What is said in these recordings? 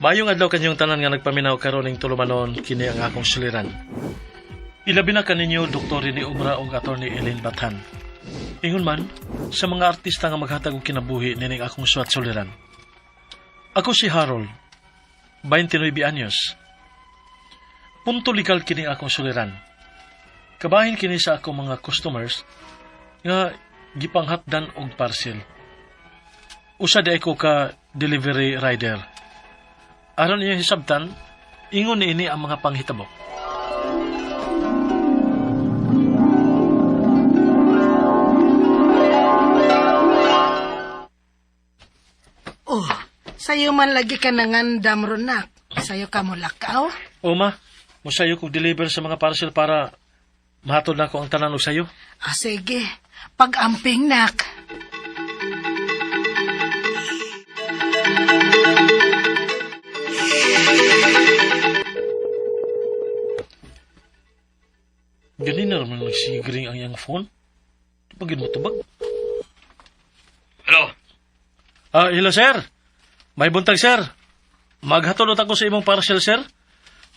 Mayong adlaw kanyong tanan nga nagpaminaw karon ning tulumanon kini ang akong suliran. Ilabi na kaninyo Dr. Rene Umra ug Attorney Ellen Bathan. Ingon man sa mga artista nga maghatag og kinabuhi nining akong suwat suliran. Ako si Harold, 29 anyos. Punto legal kini akong suliran. Kabahin kini sa akong mga customers nga gipanghatdan og parcel. Usa di ko ka delivery rider. Aron inyong hisabtan, ingon niini ang mga panghitabo. Oh, sayo man lagi ka nangandam ronak. Sayo ka mo lakaw. O ma, mosayo kog deliver sa mga parcel para mahatod na ko ang tanan og sayo. Ah, sige. Pag-amping, nak. Ganina naman nagsigring ang iyang phone. Di ba gid mo tubag? Hello? Ah, hello sir. May buntag sir. Maghatod ako sa imong parcel sir.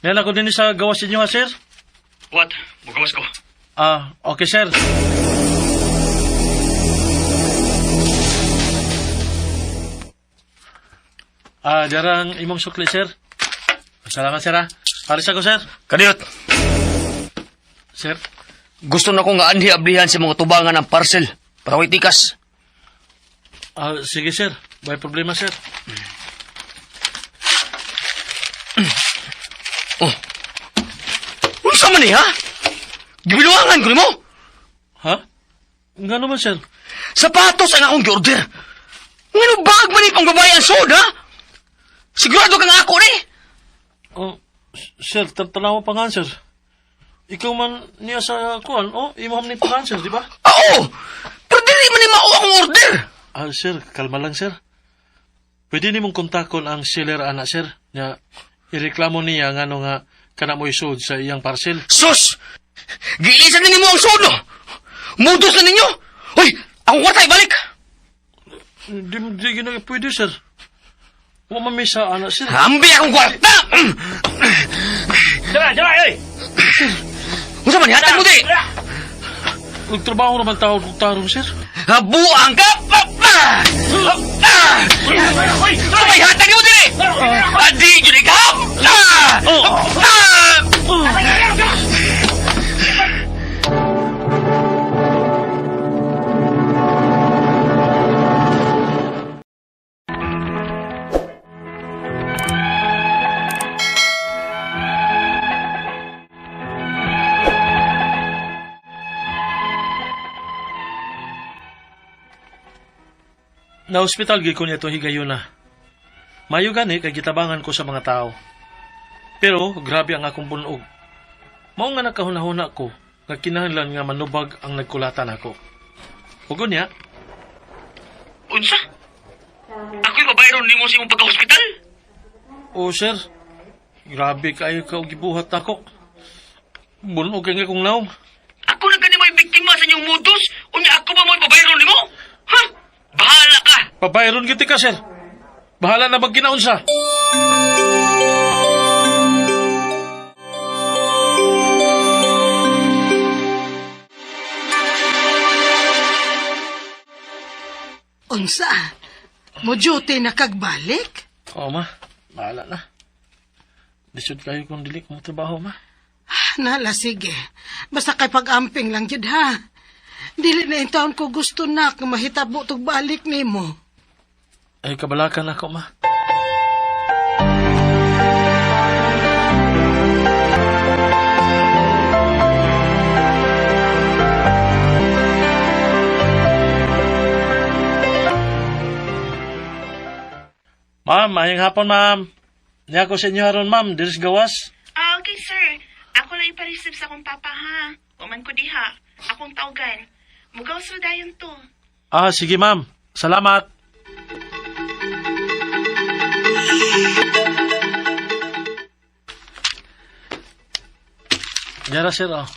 Niyan ako din sa gawas inyo ha sir. What? Bukawas ko. Ah, okay sir. Ah, darang imong sukli sir. Salamat sir ha. Aris ako sir. Kadiyot, Sir, gusto na ko nga anhi ablihan sa mga tubangan ng parcel para way tikas. ah, sige sir. May problema sir. Oh. Unsa man ni ha? Gibiluangan ko nimo. Ha? Nga naman sir. Sapatos ang akong giorder. Ngano bag man ni pang babae ang sud ha? Sigurado ka nga ako ni. Oh, sir, tanawa pa nga sir. Ikaw man niya sa kuan, oh, imo ni pa nga, sir, di ba? Oo. Pero dili man ni mao akong order. Ah, sir, kalma lang, sir. Pwede nimong kontakon ang seller ana, sir. Nga, ireklamo niya nga nga kana mo isud sa iyang parcel. Sus! Giilisan na nimo ang sud no. Mudos na ninyo. Hoy, akong kwarta ibalik. Di, di gina pwede, sir. Wa man may sa ana, sir. Ambi akong kwarta. Jara, jara, oy! Unsa man hatag mo di? Nagtrabaho naman tao kung tarong, sir. Habuang ka! Sabay hatag mo diri! Adi jud ikaw! Ah! Na ospital gid ko niya itong higayuna. Mayo gani kay gitabangan ko sa mga tao. Pero grabe ang akong bunog. Mao nga nakahuna-huna ko nga kinahanglan nga manubag ang nagkulatan ako. Ug unya, Unsa? Ako'y babayron nimo sa imong pagka-hospital? oh sir, grabe kayo ka og gibuhat nako. Bunog kay nga kong naong. Ako na gani mo'y biktima sa inyong modus? Unya ako ba mo'y babayron nimo? Ha? Bahala ka! Pabayron gid ka sir. Bahala na magkinaunsa. Unsa? Mo duty na kagbalik? Oo ma, bahala na. Lisod kayo kung dili ko trabaho ma. Nala, sige. Basta kay pag-amping lang jud ha. Dili na taon ko gusto na kung mahitabo tog balik nimo. Ay kabalakan ako ma. Ma'am, mayang hapon, ma'am. Niya ko sa inyo aron, ma'am. Diris gawas. Ah, okay, sir. Ako lang ipareceive sa akong papa, ha? Uman ko diha. Akong tawgan. Mugaw sa dayon to. Ah, sige, ma'am. Salamat. Yara, sir, oh.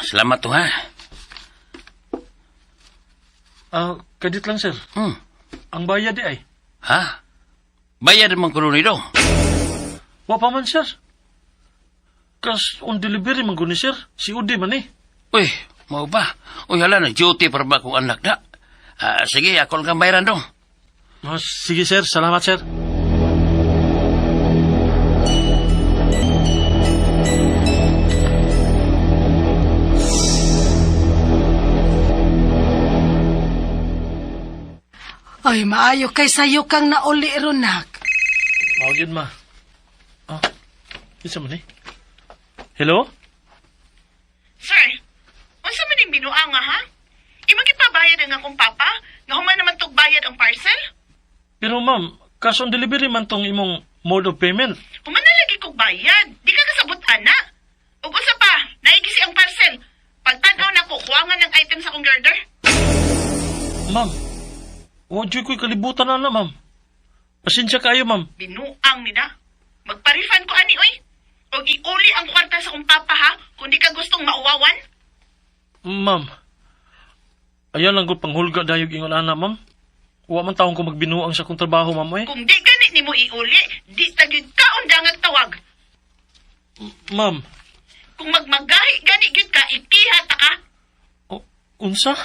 Salamat to ha. Ah, kadit lang, sir. Hmm. Ang bayad di ay. Ha? Bayad man kuno ni dong. Wa pa man, sir. Cash on delivery man guni, sir. COD man eh. Uy, mao ba? Uy, hala na, duty para ba kung anak na? Ah, sige, ako lang kang bayaran dong. Ah, sige, sir. Salamat, sir. Ay, maayo kay sayo kang nauli ron, nak. Mao gyud, ma. Ah, kinsa man eh? Hello? Sir, unsa man ning binuanga ha? Imo gipabayad ang akong papa? Nga human naman tog bayad ang parcel? Pero ma'am, cash on delivery man tong imong mode of payment. Human na lagi kog bayad. Di ka kasabot ana. Ug usa pa, naigisi ang parcel. Pagtan-aw nako, kuwangan ng item sa akong order. Ma'am, wa jud ko'y kalibutan na, ma'am. Pasensya kayo, ma'am. Binuang nila. Magpa-refund ko ani oy. Og iuli ang kwarta sa akong papa ha, kung di ka gustong mauwawan. Ma'am, ayaw lang ko panghulga dayog ingon ana, ma'am. Wa man taong ko magbinuang sa akong trabaho, ma'am, eh. Kung di gani nimo iuli, di ta gyud kaon dangag tawag. Ma'am, Kung magmagahi gani gyud ka, ikiha ta ka. Unsa?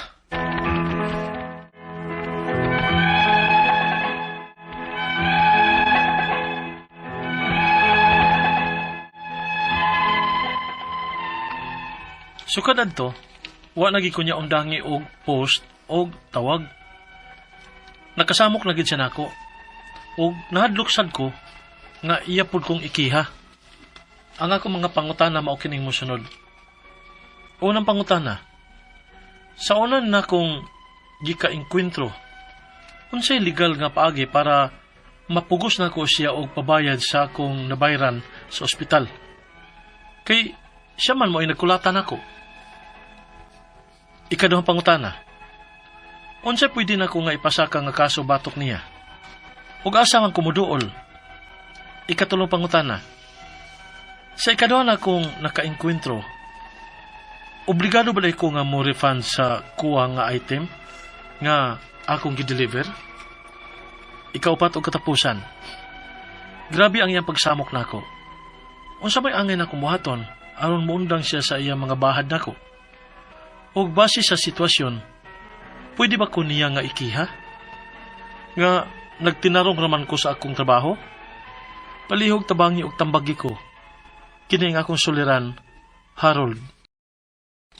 Sukad adto, wa na gid ko niya undangi og post og tawag. Nakasamok na gid siya nako. Og nahadlok sad ko nga iya pud kong ikiha. Ang ako mga pangutana mao kining mosunod. Unang pangutana, sa una na kong gika-engkwentro, unsay legal nga paagi para mapugos na ko siya og pabayad sa akong nabayran sa ospital? Kay siya man mo ay nagkulatan ako. Ikaduhang pangutana, unsay pwede na ko nga ipasaka nga kaso batok niya? Ug asa man kumuduol? Ikatulong pangutana, sa ikaduha na kong nakaengkwentro, obligado ba ko nga mo refund sa kuha nga item nga akong gi-deliver? Ikaupat og katapusan. Grabe ang iyang pagsamok nako. Unsa may angay na buhaton aron moundang siya sa iyang mga bahad nako? Og base sa sitwasyon, pwede ba ko niya nga ikiha? Nga nagtinarong raman ko sa akong trabaho? Palihog tabangi og tambagi ko. Kini ang akong suliran, Harold.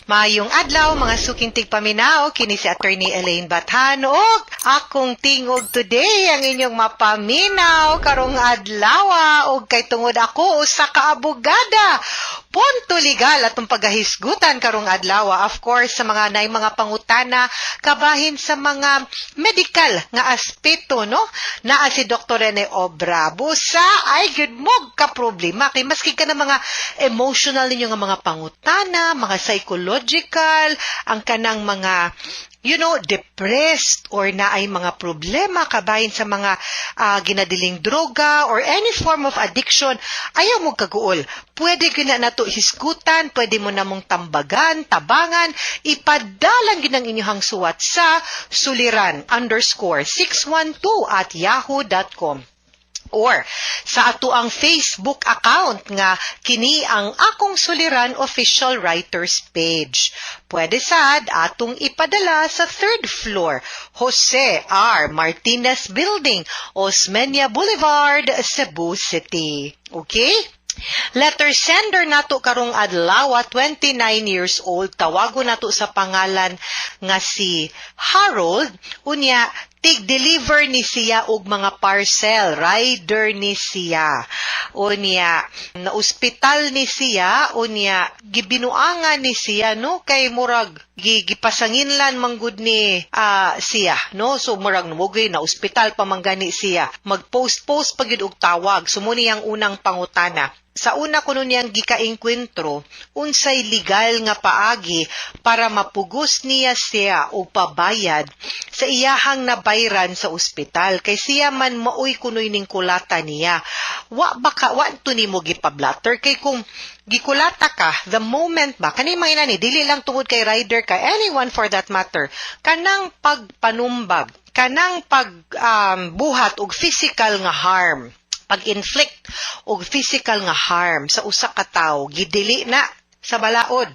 Mayong adlaw mga suking tigpaminaw, kini si Attorney Elaine Bathan ug akong tingog today ang inyong mapaminaw karong adlaw ug kay tungod ako usa ka abogada. Punto legal atong pagahisgutan karong adlaw, of course, sa mga nay mga pangutana kabahin sa mga medical nga aspeto, no? Naa si Dr. Rene Obra. Busa ay gyud mo ka problema kay maski ka na mga emotional ninyo nga mga pangutana, mga psychological, ang kanang mga depressed or naay mga problema kabahin sa mga ginadiling droga or any form of addiction, ayaw mo kaguol. Pwede gyud na nato hisgutan, pwede mo namong tambagan, tabangan, ipadalang gyud ang inyong suwat sa suliran_612@yahoo.com or sa ato ang Facebook account nga kini ang Akong Suliran Official Writers page. Pwede sad atong ipadala sa third floor, Jose R. Martinez Building, Osmeña Boulevard, Cebu City. Okay? Letter sender nato karong adlaw, 29 years old, tawago nato sa pangalan nga si Harold. Unya, tig-deliver ni siya og mga parcel, rider ni siya. Unya, na-ospital ni siya, unya, gibinuangan ni siya, no? Kay murag, gipasanginlan manggud ni siya, no? So, murag numugoy, na ospital pa man gani siya. Mag-post-post pa gyud og tawag. So, muni ang unang pangutana. Sa una kuno niyang gikaengkwentro, unsay legal nga paagi para mapugos niya siya o pabayad sa iyahang nabayran sa ospital kay siya man maoy kunoy ning kulata niya. Wa baka wa to nimo gipablatter kay kung gikulata ka the moment ba kani mga inani dili lang tungod kay rider ka, anyone for that matter, kanang pagpanumbag Kanang pag buhat og physical nga harm, pag-inflict og physical nga harm sa usa ka tawo, gidili na sa balaod.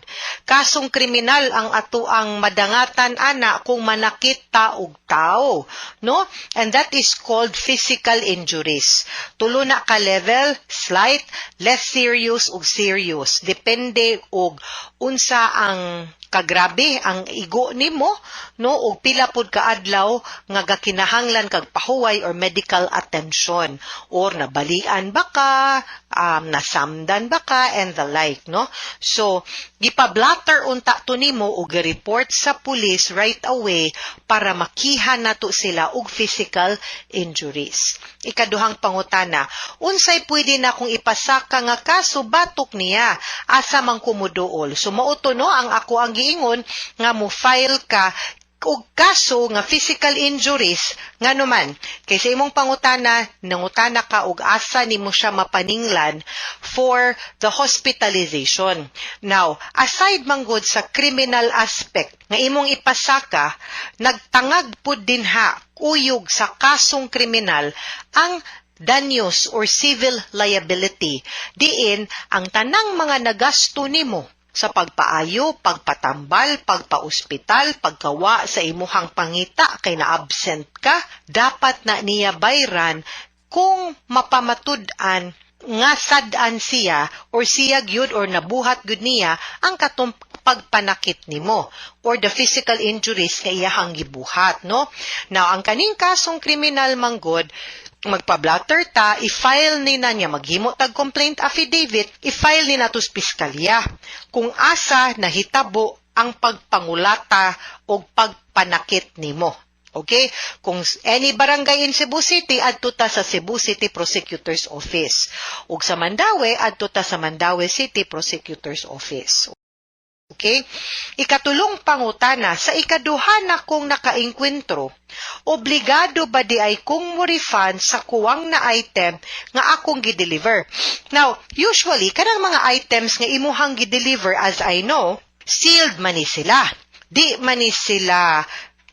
Kasong kriminal ang ato ang madangatan ana kung manakit ta og tao, no? And that is called physical injuries. Tulo na ka level: slight, less serious ug serious. Depende og unsa ang kagrabe ang igo nimo, no, og pila pud ka adlaw nga gakinahanglan kag pahuway or medical attention or nabalian ba ka, nasamdan ba ka and the like, no? So gipa-blotter unta to nimo og report sa police right away para makiha nato sila og physical injuries. Ikaduhang pangutana, unsay pwede na kung ipasaka nga kaso batok niya, asa man ko moduol? So mao to, no, ang ako ang giingon nga mo file ka og kaso nga physical injuries. Ngano man kay sa imong pangutana, nangutana ka og asa nimo siya mapaninglan for the hospitalization. Now, aside man gud sa criminal aspect nga imong ipasaka, nagtangag pud dinha kuyog sa kasong kriminal ang danyos or civil liability, diin ang tanang mga nagasto nimo sa pagpaayo, pagpatambal, pagpaospital, pagkawa sa imuhang pangita kay na-absent ka, dapat na niya bayran kung mapamatud-an nga sad-an siya or siya gyud or nabuhat gyud niya ang katong pagpanakit nimo or the physical injuries nga iyahang gibuhat, no? Now, ang kaning kasong kriminal manggod, magpa-blotter ta, i-file ni na niya, maghimo tag complaint affidavit, i-file ni nato sa piskalya kung asa nahitabo ang pagpangulata o pagpanakit nimo. Okay? Kung any barangay in Cebu City, adto ta sa Cebu City Prosecutor's Office. Ug sa Mandaue, adto ta sa Mandaue City Prosecutor's Office. Okay? Ikatulong pangutana, sa ikaduha na kong nakaengkwentro, obligado ba di ay kong mo refund sa kuwang na item nga akong gi-deliver? Now, usually, kanang mga items nga imuhang gi-deliver, as I know, sealed man ni sila. Di man ni sila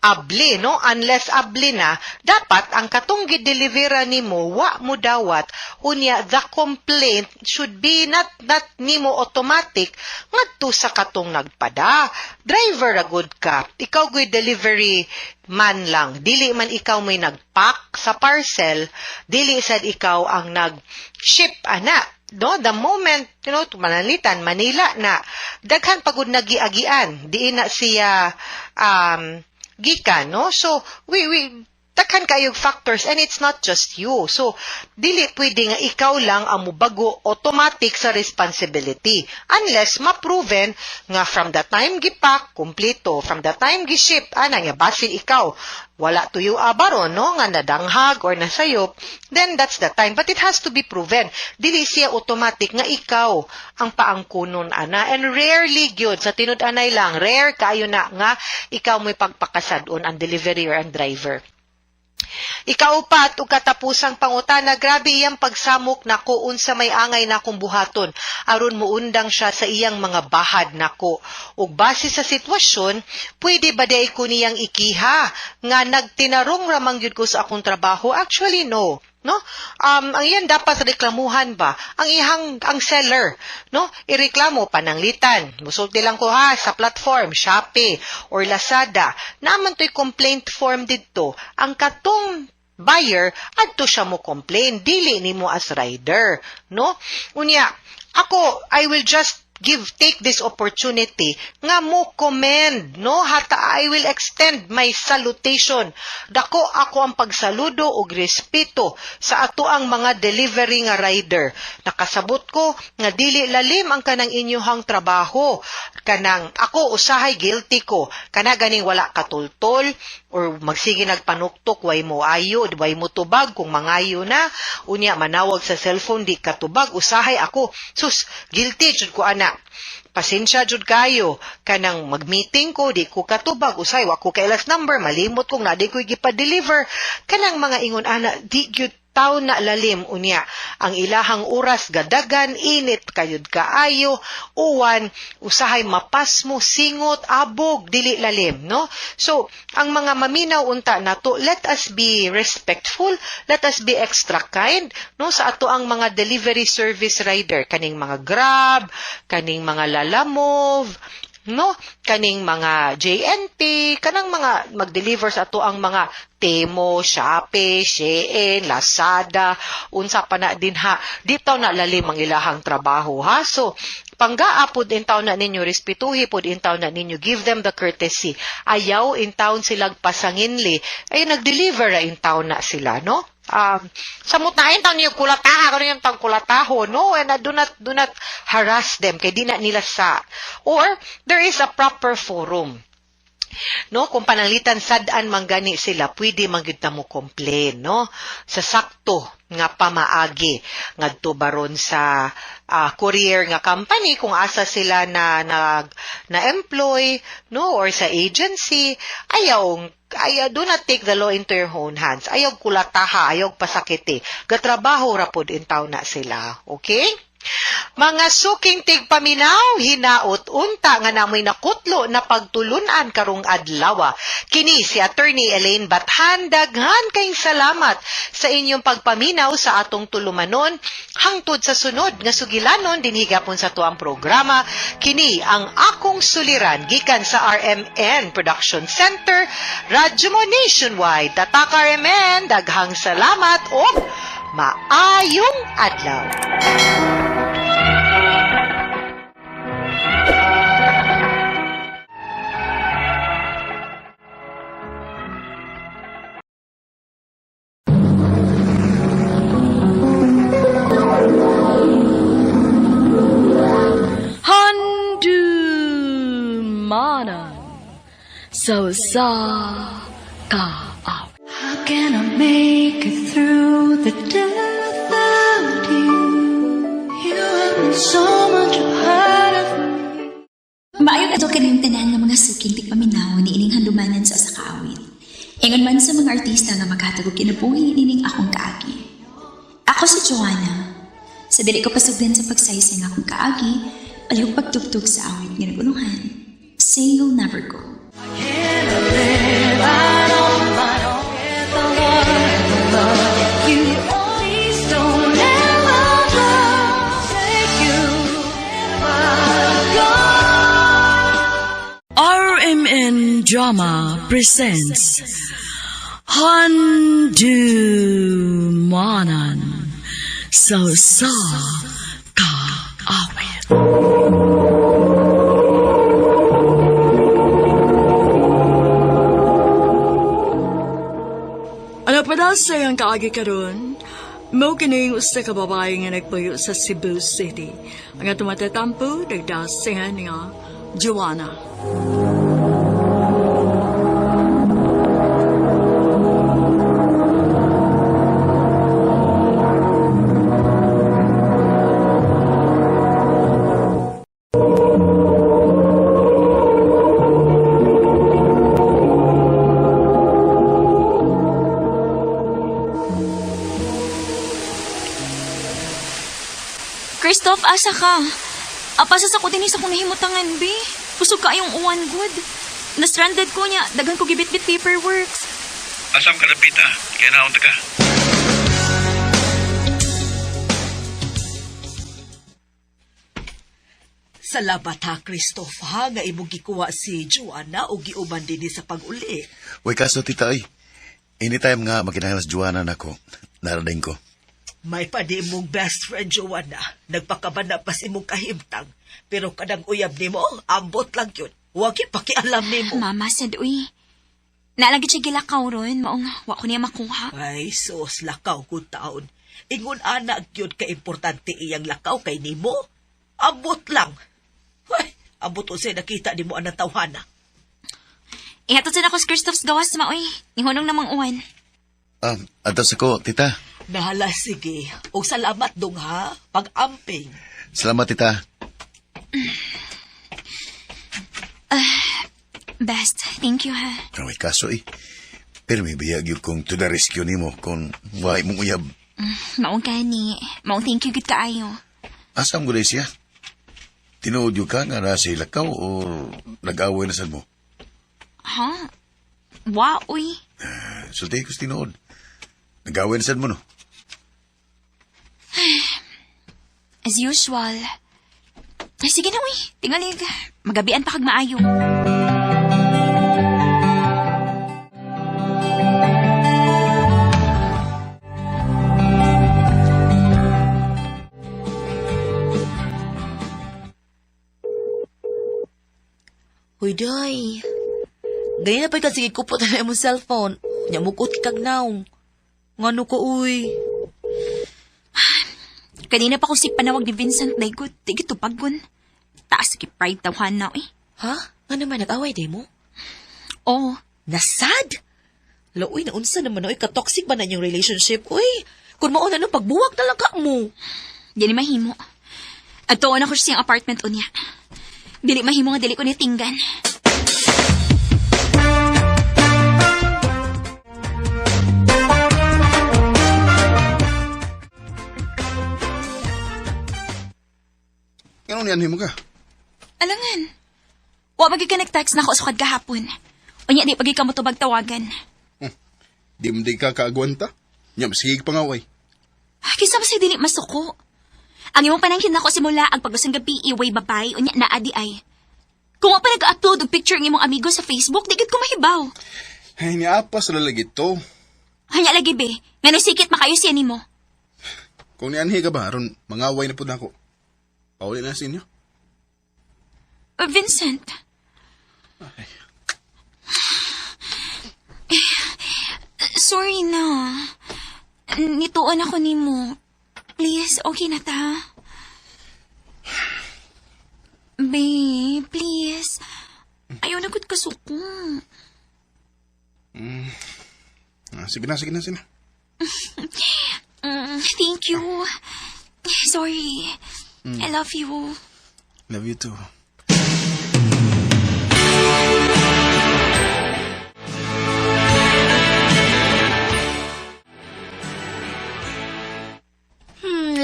abli, no? Unless abli na, dapat ang katong gidelivera nimo wa mo dawat. Unya, the complaint should be not nimo automatic ngadto sa katong nagpada. Driver ra gud ka. Ikaw gyud delivery man lang. Dili man ikaw may nagpack sa parcel, dili sad ikaw ang nag-ship ana, no? The moment, manalitan Manila na, daghan pagud nagiagian, di na siya gikan, no? So we daghan kayog factors and it's not just you. So dili pwede nga ikaw lang ang mubago automatic sa responsibility unless ma-proven nga from the time gipack, kumpleto, from the time giship ana nga, basin ikaw wala tuyo abaron, no, nga nadanghag or nasayop, then that's the time. But it has to be proven. Dili siya automatic nga ikaw ang paangkunon ana, and rarely gyud, sa tinud-anay lang, rare kayo na nga ikaw mo'y pagpakasad-on, ang delivery or ang driver. Ikaupat ug katapusang pangutana, grabe iyang pagsamok nako, unsa may angay nakong buhaton aron muundang siya sa iyang mga bahad nako? Ug base sa sitwasyon, pwede ba diay ko niyang ikiha nga nagtinarong ra man gyud ko sa akong trabaho? Actually, no. No? Ang iyan dapat reklamuhan ba? Ang ihang ang seller, no? Ireklamo pananglitan. Musulti lang ko ha sa platform Shopee or Lazada. Naman to'y complaint form didto. Ang katong buyer adto siya mo complain, dili nimo as rider, no? Unya, ako, I will just give take this opportunity nga mo commend, no, hata I will extend my salutation. Dako ako ang pagsaludo og respeto sa ato ang mga delivery nga rider. Nakasabot ko nga dili lalim ang kanang inyohang trabaho. Kanang ako usahay, guilty ko kana ganing wala katultol or magsige nagpanuktok, way mo ayo, way mo tubag kung mangayo na. Unya manawag sa cellphone, di katubag. Usahay ako, sus, guilty jud ko ana. Pasensya jud kayo. Kanang mag-meeting ko, di ko katubag. Usay wa ko kailas number, malimot kong na di ko gipa-deliver, kanang mga ingon ana, di gyud. taw na lalim unya. Ang ilahang oras gadagan, init kayod kaayo, uwan, usahay mapasmo, singot, abog, dili lalim, no? So, ang mga maminaw unta nato, let us be respectful, let us be extra kind, no, sa ato ang mga delivery service rider, kaning mga Grab, kaning mga Lalamove, no, kaning mga JNT, kanang mga mag-deliver sa ato ang mga Temu, Shopee, Shein, Lazada, unsa pa na din ha. Di taw na lalim ang ilahang trabaho ha. So, panggaa pud in taon na ninyo, respetuhi pud in taon na ninyo, give them the courtesy. Ayaw in taon silang pasanginli, ay nag-deliver ra in taon na sila, no? Samot na in taon niyo kulataha, kano yung tang kulataho, no? And do not harass them, kay di na nila sa. Or, there is a proper forum, no? Kung pananglitan sad-an man gani sila, pwede man gyud ta mo complain, no, sa sakto nga pamaagi ngadto baron sa courier nga company kung asa sila na nag na employ, no, or sa agency. Ayaw, do not take the law into your own hands. Ayaw kulataha, ayaw pasakiti, gatrabaho ra pod in taon na sila, okay? Mga suking tigpaminaw, hinaot unta nga namoy nakutlo na pagtulunan karong adlaw. Kini si Attorney Elaine Bathan, daghan kayong salamat sa inyong pagpaminaw sa atong tulumanon hangtod sa sunod nga sugilanon dinhi gapon sa tuang programa. Kini ang akong suliran gikan sa RMN Production Center, Radyo Mo Nationwide. Tatak RMN, daghang salamat ug maayong adlaw. Handumanan sa usa ka awit. How can I make it through the day without you? You have been so much a part of me. Maayong adlaw kaniyong tanan nga mga suking tigpaminaw niining handumanan sa usa ka awit. Ingon man sa mga artista nga maghatag og kinabuhi nining akong kaagi. Ako si Joanna. Sa dili ko pasugdan sa pagsaysay nga akong kaagi, palihog pagtugtog sa awit nga nagulungan, "Say You'll Never Go." Can I live out on my own? The love, the love you please don't ever go. Say you never go. RMN Drama presents Handumanan sa usa ka awit. Ano pa daw sa iyang kaagi karon? Mao kini usa ka babae nga nagpuyo sa Cebu City. Ang atong matatampo, nagdasingan nga Joanna. Christoph, asa ka? Apasa sa ko dinhi sa akong nahimutangan, be. Kusog kaayong uwan, gud. Na-stranded ko niya. Daghan ko gibit-bit paperworks. Asam ka napita? Kaya naunta ka. Salamat ha, Christoph, ha, nga imong gikuha si Joanna o giuban dinhi sa pag-uli. Way kaso, tita, ay. Anytime nga makinahanglan si Joanna nako, nara din ko. May pa di imong best friend, Joanna. Nagpakabana pas imong kahimtang. Pero kanang uyab nimo, ambot lang yun. Wa gyud pakialam nimo. Mama, sad uy. Nalagi siya gilakaw ron. Maong wa ko niya makuha. Ay, sus, lakaw kung taon. Ingon ana gyud ka importante iyang lakaw kay nimo. Ambot lang. Ay, ambot unsay nakita nimo anang tawhana. Ihatod sad ako sa Christoph's gawas, maoy. Nihunong namang uwan. Adto sa ko, tita. Nahala, sige. Og salamat dong ha, pag-amping. Salamat, tita. Best, thank you ha. Pero way kaso eh. Pero may biyag yun kung to the rescue nimo kung wa imong uyab. Maong kani. Maong thank you gud kaayo. Asa ang gulay siya? Tinuod yun ka nga nasa ilakaw o nag-away na sad mo? Ha? Wa, uy. Sulti ko sa tinuod. Nag-away na sad mo, no? As usual. Ay, sige na, uy. Tingalig. Magabian pa kag maayo. Hoy, day. Ganyan na pa'y ka, sige kupot na imong cellphone. Nyamukot kag naong. Ngano ko, uy. Kanina pa ko si panawag ni Vincent Daygot. Di gito pagon. Taas ki pride tawhan na, uy. Ha? Nga naman, nag-away day mo? Oo. Nasad? Lauy, naunsa naman, uy. Katoxic ba na inyong relationship, uy? Kung mauna, no, pagbuwag na lang ka mo. Dili mahimo. At tuon ako siyang apartment unya. Dili mahimo nga dili ko nitinggan. Ano niyan mo ka? Alangan. Wa pagi ka nag-text na ako sukad gahapon. Unya di pagi ka mo tubag tawagan. Di mo di ka kaagwanta? Nya, masigig pa nga, way. Kisa ba sa dili masuko? Ang imong panangkin nako simula ang pagusang gabi iway babay unya naa di ay. Kung wa pa nag-upload og picture ng imong amigo sa Facebook, di gid ko mahibaw. Ay, niapas lalagi to. Hanya lagi be, nga nasikit makayo siya nimo. Kung nianhi ka ba, aron mangaway na po na ako. Pauli na sa inyo. Vincent. Eh, sorry na. Nituon ako nimo. Please, okay na ta. Babe, please. Ayaw na gud kasuko. Ah, sige na, sige na, sige na. Thank you. Sorry. I love you. Love you too.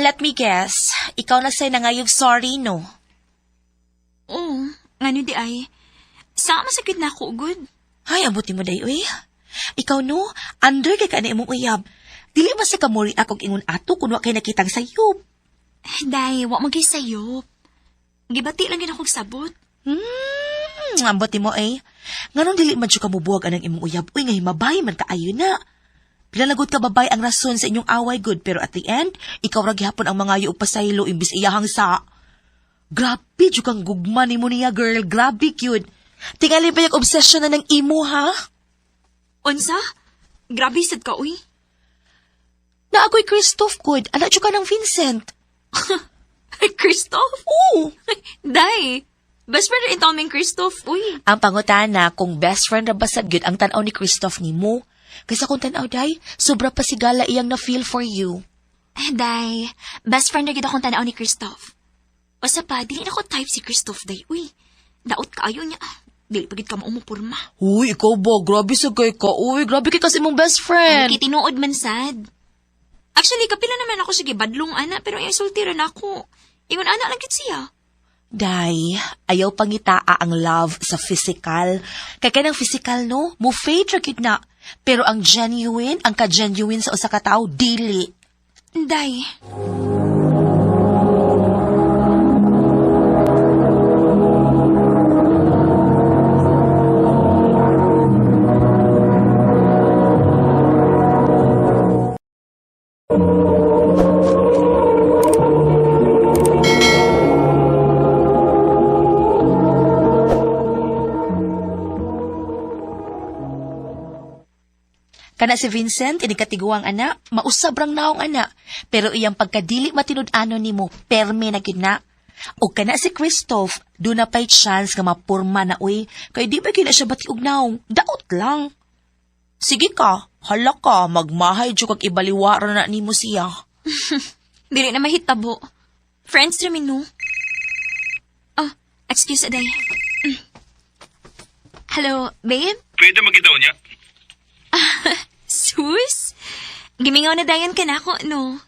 Let me guess. Ikaw na sa'yo nangayog sorry, no? Oo, ngano di ay. Sama sa gud na ako, good. Ay, abuti mo day, uy. Ikaw, no? Under kay ka na imong uyab. Dili man sa kamuri akong ingon ato kung wa kay nakitang sayop. Day, wa magay sayop. Gibati lang yun akong sabot. Ambot mo eh. Nganong dili man jud ka mubuwag anang imong uyab, uy, ngay mabay man kaayo na. Pinalagot ka babay ang rason sa inyong away good, pero at the end, ikaw ra gihapon ang mga og pasaylo imbis iyahang sa. Grabe jud kang gugma nimo niya, girl. Grabe cute. Tingali pa yung obsession na ng imo, ha? Unsa? Grabe sad ka, uy. Na ako'y Christoph good. Ala jud ka ng Vincent. Christoph? Oo. Day, best friend rin ito aming Christoph, uy. Ang pangutana kung best friend ra ba sad gyud ang tan-aw ni Christoph nimo. Kaysa kung tan-aw day, sobra pa sigala iyang na-feel for you. Day, best friend na gid akong tanaw ni Christoph. Basta pa, dili na ko type si Christoph, day, uy. Daot kaayo niya. Dili pa gid ka maumupurma. Uy, ikaw ba? Grabe sa kay ka. Uy, grabe kay kasi mong best friend. Kay tinuod man sad. Actually, kapila naman ako sige badlong ana, pero ay sulti ra na ako. Ingon ana lang gid siya. Day, ayaw pangitaa ang love sa physical. Kay kanang physical, no? Mo fade ra gyud na. Pero ang genuine, ang ka-genuine sa usa ka tawo, dili. Day. Kana si Vincent, inikatiguang ana, mausab rang naong ana. Pero iyang pagkadili matinud-ano nimo, perme na gyud na. O kana si Christoph, do na pa'y chance nga mapurma na uy, kay di ba gyud na siya batiog naong, daot lang. Sige ka, hala ka, magmahay jud kag ibaliwara na nimo siya. Dili na mahitabo. Friends ra mi no. Oh, excuse aday. Hello, babe? Pwede magitaw niya. Sus? Gimingaw na dayon ka na ako, no?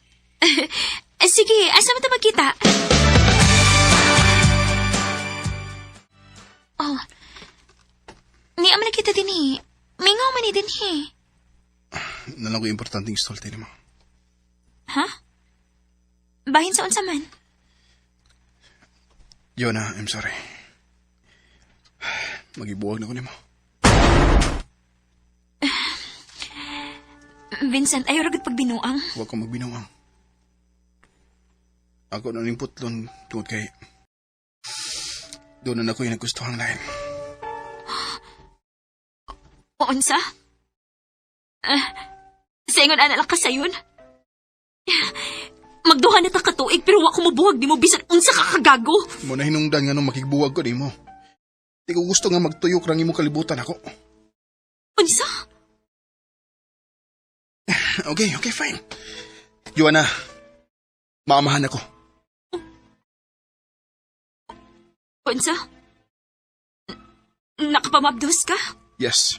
Sige, asa man ta magkita? Oh. Ni man nakita din eh. Mingaw man ni din eh. Nalang ko importanteng istorte nimo. Ha? Bahin sa unsa man? Joanna, I'm sorry. Magibuwag na ko nimo. Vincent, ayaw ra gud pagbinuang. Huwag kong magbinuang. Ako na ning putlon tungod kay doon na ako yung nagustuhang lain. O unsa? Ah, sa ingon ana lang ka sayon? Magduha na ta katuig pero wa ko mobuhag nimo bisan unsa ka kagago. Mo na hinungdan nga nung makigbuwag ko nimo. Di ko gusto nga magtuyok rang imong kalibutan ako. Unsa? Okay, okay, fine. Joanna, maamahan ako. Unsa? Nakapamabdos ka? Yes.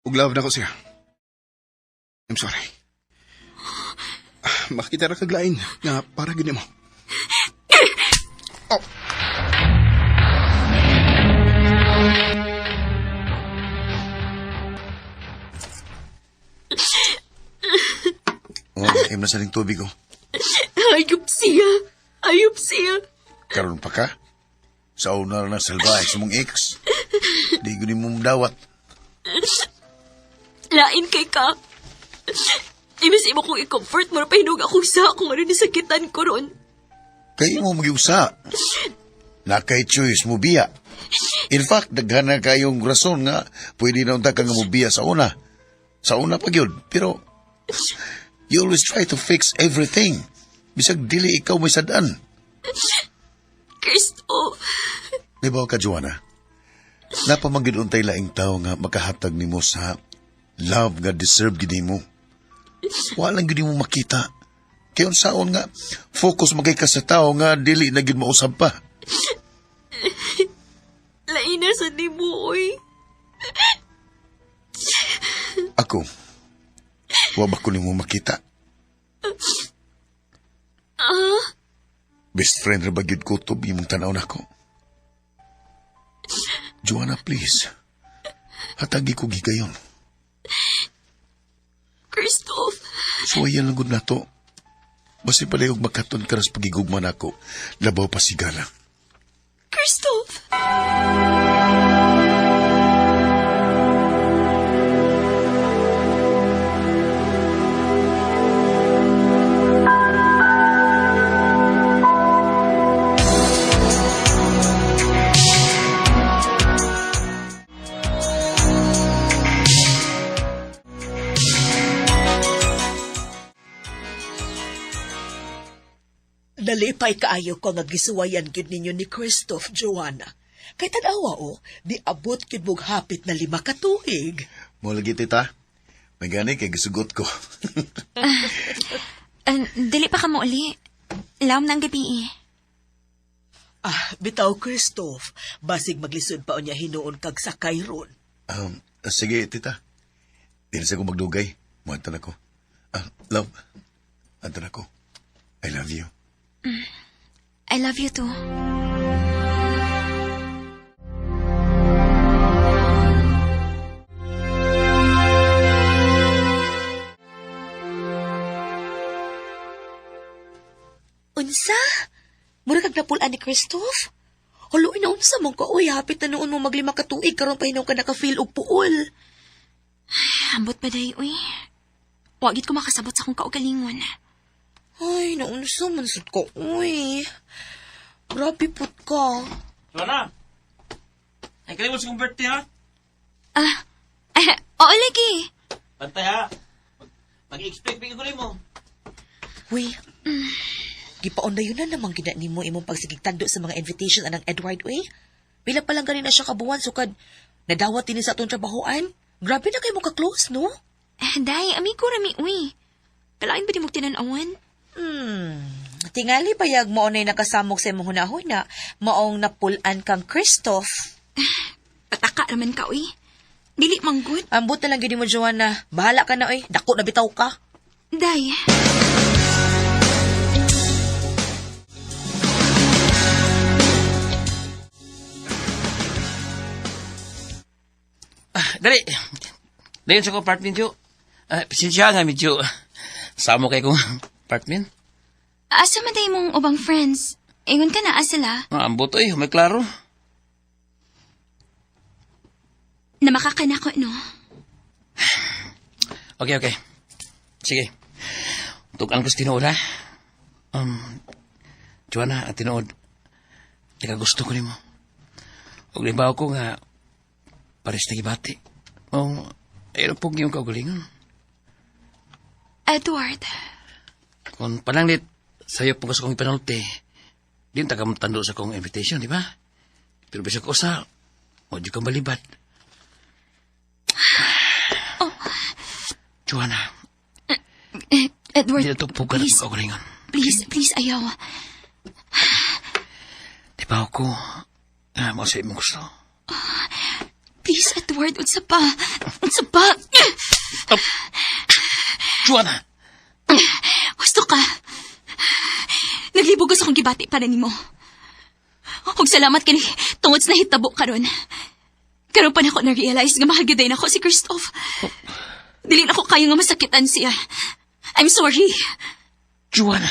Ug love na ko siya. I'm sorry. Makita ra kag lain nga para gini mo. Oh. Oh, im na sa ning tubig oh. Ayop siya. Ayop siya. Karon pa ka? Sa una na salbahe sa mong ex. Di ko ni mo dawat. Lain kay ka. Imis imo kong i-comfort mo na pahinog akong sa kung ano nisakitan ko ron. Kay mo magiusa. Nakay choice mo biya. In fact, daghan na kayong rason nga pwede na unta ka nga mobiya sa una. Sa una pa gyud. Pero you always try to fix everything. Bisag dili ikaw may sad-an. Kristo, Di ba ka, Joanna? Napamagid untay laing tao nga makahatag nimo sa love nga deserve gid nimo. Wala lang gid nimo makita. Kay unsaon nga focus magay ka sa tao nga dili na gid mausab pa. lain na sa nimo, oy. Ako, wa ba ko nimo makita? Ah, Best friend ra ba gyud ko to imong tan-aw nako. Joanna, please. Hatagi ko gigayon. Christoph. Suwayan lang gud nato. Basi palihog makaton ka ras pagigugma nako. Labaw pa sigala. Christoph! Nalipay kaayo ko nga gisuwayan gyud ninyo ni Christoph, Joanna. Kay tan-awa o, di abot gyud mog hapit na 5 ka tuig. Mo lagi tita. May gani kay gisugot ko. Dili pa ka mo uli. Lawom na ang gabi eh. Ah, bitaw Christoph, basig maglisod pa unya hinuon kag sakay ron. Sige tita. Dili sa ko magdugay. Muantan ako. Ah, love. Antan ako. I love you. I love you too. Unsa? Mura kag napulaan ni Christoph? Hulo, inaunsa man ka, oy, hapit na noon mo maglima ka tuig, karon pa hinuon ka naka-feel og puol. Ambot pa day, uy. Wagit ko makasabot sa akong kaugalingon. Ay, naunsa man sud ko, uy. Grabe put ka. Joanna! Ay, kalimot sa kong birthday, ha? Ah, oo lagi. Bantay, ha? Mag-expect ko mo. Uy, gipaon na yun na namang gina nimo imong pagsigigtando sa mga invitation anang Edward, uy. Pila pa lang gani na siya kabuwan, sukad nadawat din sa atong trabahoan. Grabe na kayo mo ka-close, no? Day, amigo rami, uy. Kalain ba di mo tinanawan? Tingali payag mo na nakasamok sa imong hunahuna, maong napulan kang Christoph. Pataka raman ka, uy. Dili manggod. Ambot na lang gini mo, Joanna. Bahala ka na, uy. Dako na bitaw ka. Day. Ah, dali. Dayon sa ko apartment, Jo. Ah, pasensya nga, medyo. Samo kay kong apartment. Asa man day mong ubang friends? Ingon ka na, asa sila? Ah, ambot, oy. May klaro. Na makakanako, no? Okay, okay. Sige. Tugan ko sa tinuod, ha? Joanna, ang tinuod. Nakagusto ko nimo. Ug libaw ko nga pares na gibati. O, ayun po yung kaugalingon. Edward, Kung pananglit, sa'yo po gusto kong ipanulti, di ta ka tando sa kong invitation, di ba? Pero bisag ko sa, o di kong balibat. Joanna, eh, Edward, di na ito po ka please, ng kaugalingon. please, please, ayaw. Di ba ako, ah, mo sa imong gusto. Please, Edward, unsa pa? Unsa pa? Joanna! Gusto ka. Naglibog ko sa akong gibati para nimo. Ug salamat kini tungod sa nahitabo karon. Karon pa nako na-realize nga mahal gyud nako si Christoph. Dili na ako kayo nga masakitan siya. I'm sorry. Joanna!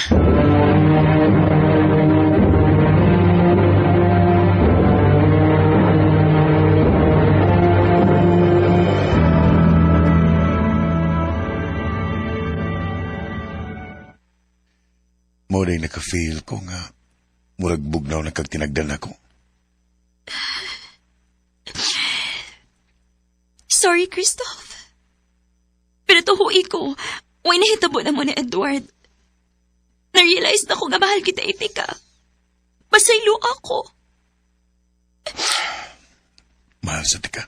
Mo rin naka-feel ko nga murag bugnaw na kag tinagdan ako. Sorry, Christoph. Pero tuhui ko, way nahitabo na mo ni Edward. Na-realize na ko nga mahal kita, Itika. Pasaylo ako. Mahal sa tika.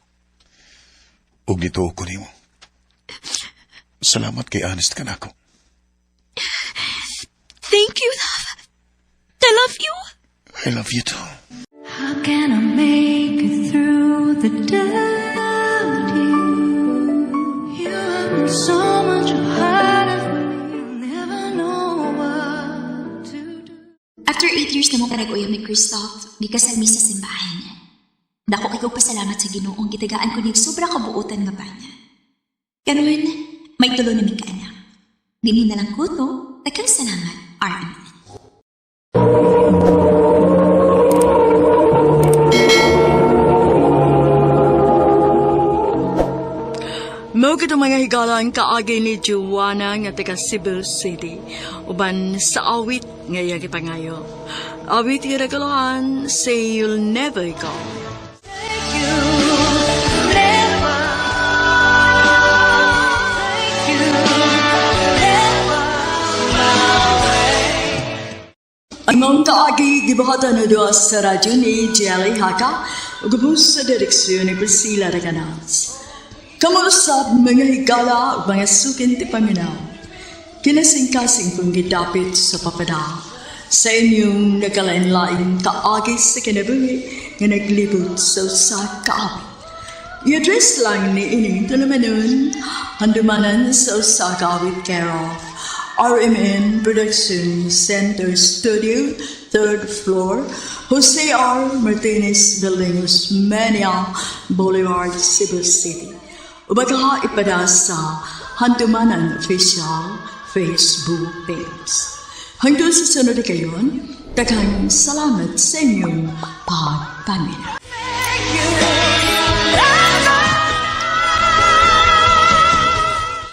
Ug nito ko nimo. Salamat kay honest ka nako. Thank you, love. I love you. I love you too. How can I make it through the day without you? You have been so much a part of me. I'll never know what to do. After 8 years na mo panag-uyab ni Christoph, mikasal mi sa simbahan. Dako kay kog pasalamat sa Ginoong gitagaan ko niyang sobra kabuotan nga bana. Karon, may tulo na mi kaanak. Dinhi na lang ko to, daghang salamat, RMN. Mao kadtong mga higala ang kaagi ni Joanna nga taga Cebu City uban sa awit nga iyang gipangayo. Awit nga nagkalohan, Say You'll Never Go. You never, you never my way. Ang maong kaagi gibuhatan na doa sa radyo ni Jelly Haka ug ubos sa direksyon ni Priscilla Reganaz. Kamuusap mga higala ug mga sukin ti paminaw. Kinasingkasing kong gidapit sa papada sa inyong nagkalain-lain kaagi sa kinabuhi nga naglibot sa usa ka awit. I-address lang ni ining tulumanon, handumanan sa usa ka awit care of RMN Production Center Studio, third floor, Jose R. Martinez Building, Osmeña Boulevard, Cebu City. Ubagaha ipada sa Handumanan Official Facebook page. Hanggang sa sunod kayon, daghang salamat sa inyong pagpaminaw. You